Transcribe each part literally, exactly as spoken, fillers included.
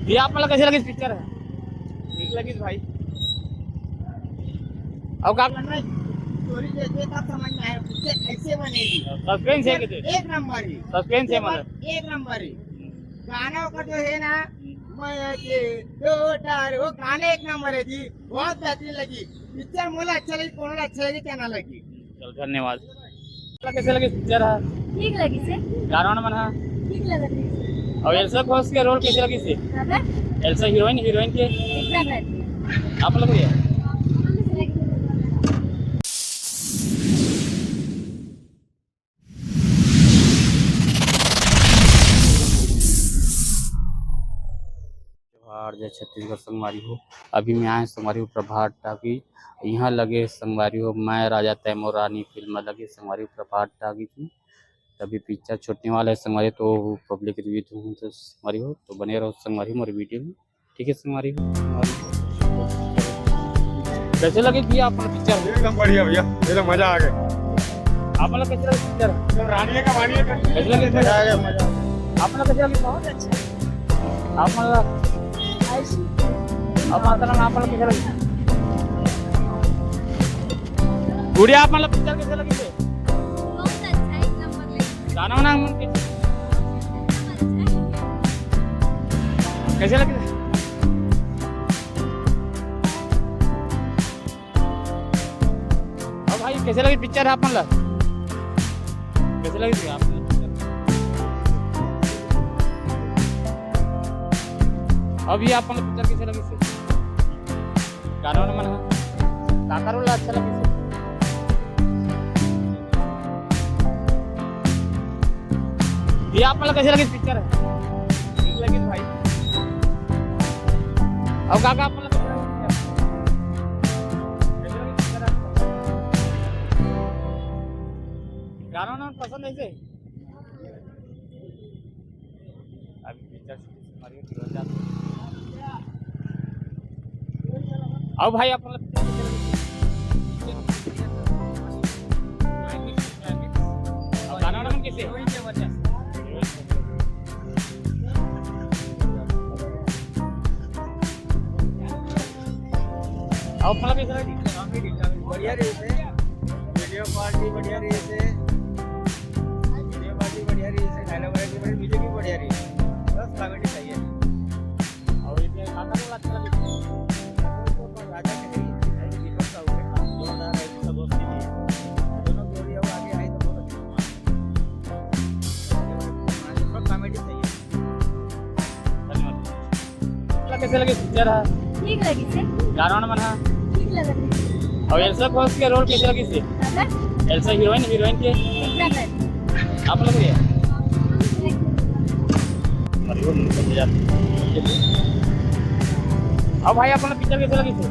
ये आप मन ला कैसे लगिस पिक्चर? ठीक लगिस भाई। अउ का करना है? स्टोरी देखिए तब समझ में आए, पिक्चर कैसे बनेगी। सस्पेंस है कि एक नंबर है। सस्पेंस है मतलब। एक नंबर है। गाना ओकर जो है ना, मैं के दो तार, वो गाने एक नंबर है जी, बहुत बेहतरीन लगी। पिक्चर मोला अच्छा लगी, कोनो ला अच्छा लगी, क्या ना लगी। चल, धन्यवाद। कैसे लगी पिक्चर है? ठीक लगी से। गाना वाना मन है? ठीक लगा थे। और एल्सा घोष के रोल कैसे लगी से? दादा? एल्सा हीरोइन, हीरोइन के? एकदम है। आप लोग भैया? जोहार, जय छत्तीसगढ़ संगवारी हो। अभी मैं आए संगवारी हो प्रभात टाकी। यहाँ लगे संगवारी हो मैं राजा तैमूर रानी फिल्म लगे संगवारी हो प्रभात टाकी की। तभी पिक्चर छूटने वाला है संगवारी, तो पब्लिक रिव्यू दूँ तो संगवारी हो, तो बने रहो संगवारी हो मोर वीडियो में। ठीक है संगवारी हो, कैसे लगे भैया आप लोग पिक्चर? एकदम बढ़िया भैया, एकदम मजा आ गया। आप लोग कैसे लगे पिक्चर? तो रानी का, रानी का। कैसे लगे? मजा आ गया, मजा। आप लोग कैसे लगे? बहुत अच्छा। आप लोग, आप लोग, आप लोग कैसे लगे? गुड़िया, आप लोग पिक्चर कैसे लगे? बहुत अच्छा, एक नंबर लगे। गाना वाना मन के? कैसे लगे? अब भाई, कैसे लगे पिक्चर आप मन ला? कैसे लगे आप मन ला पिक्चर? अभी आप मन ला पिक्चर कैसे लगे? गाना वाना मन है? काकर वाला अच्छा लगे? ये आप मन ला कैसे लगे पिक्चर? ठीक लगे भाई। और काका आप मन ला कैसे लगे पिक्चर? कैसे लगे पिक्चर आपको? गाना वाना पसंद है इसे? अभी पिक्चर शूटिंग से मारियो तुरंत जाते हैं। आओ भाई, आप लोग गाना वाना कैसे? आओ, मतलब इधर बढ़िया रही है, वीडियो क्वालिटी बढ़िया रही है। वीडियो क्वालिटी बढ़िया रही है, डायलॉग बढ़िया रही है, म्यूजिक भी बढ़िया रही है, बस कॉमेडी सही है। और इसमें काका को अच्छा लगे? राजा के नहीं, नहीं, दीपक साहू के जोरदार है, सब दोस्त के लिए। दोनों जोड़ी अब आगे आए तो बहुत अच्छा होगा। कॉमेडी सही है। धन्यवाद। कैसे लगे पिक्चर है? ठीक लगी से। गाना वाना मन है? ठीक लगा थे। और एल्सा घोष के रोल कैसे लगी से? दादा? एल्सा हीरोइन, हीरोइन के? एकदम है। आप लोग भैया? अब भाई, आप लोग पिक्चर कैसे लगी से?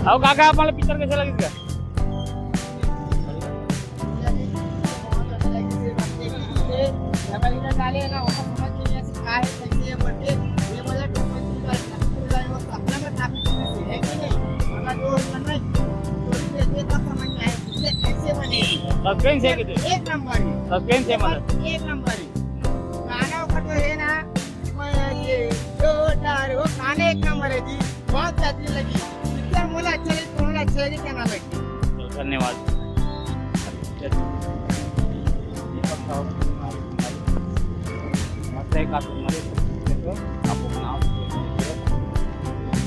अब काका, आप लोग पिक्चर कैसे लगी से? सस्पेंस है किधर? एक नंबर है। सस्पेंस है मतलब। एक नंबर है। गाना ओकर जो है ना, मैं ये जोरदार, वो गाने एक नंबर है जी, बहुत बेहतरीन लगी। पिक्चर मोला अच्छा लगी, कोनो ला अच्छा लगी, क्या ना लगी। धन्यवाद। मस्त है, काफी मस्त है। आप लोग नाम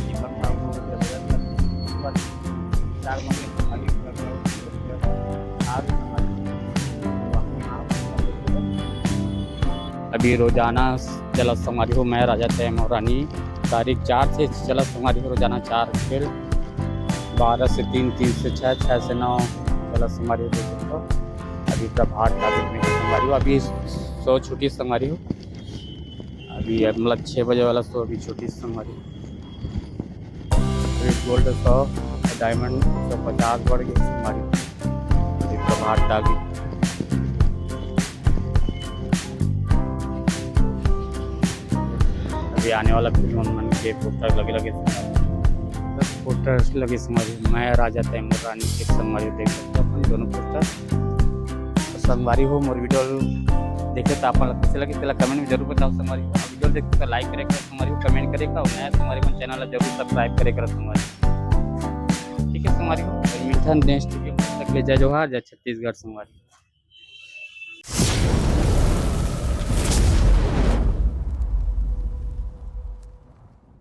दीपक साहब को जबरदस्त। चार महीने खाली कर रहे हो। अभी रोजाना चला संगवारी हो, मैं राजा तैमूर रानी, तारीख चार से चला संगवारी हो, रोजाना चार खेल, बारह से तीन, तीन से छः, छः से नौ चला संगवारी हो, देख सकते हो। अभी प्रभात टाकी में संगवारी हो, अभी शो छुट्टी संगवारी हो, अभी मतलब छः बजे वाला शो अभी छुट्टी संगवारी हो। अभी गोल्ड सौ, डायमंड एक सौ पचास बढ़ गए हमारी। अभी प्रभात टाकी। अभी आने वाला फिल्म मन के पोस्टर लगे लगे, पोस्टर लगे संगवारी। मैं राजा तैमूर रानी के संगवारी देख सकते हो अपन दोनों पोस्टर। संगवारी हो मोर वीडियो देखे तो आप मन ला कइसे लगे, तेला comment में जरूर बताओ संगवारी हो। वीडियो देखे तो like करे करो संगवारी हो, comment करे करो, नया संगवारी हो, channel ला जरूर subscribe करे करो संगवारी हो। ठीक है संगवारी हो, तो मिलथन next video में, तब तक ले जय जोहार, जय छत्तीसगढ़ संगवारी।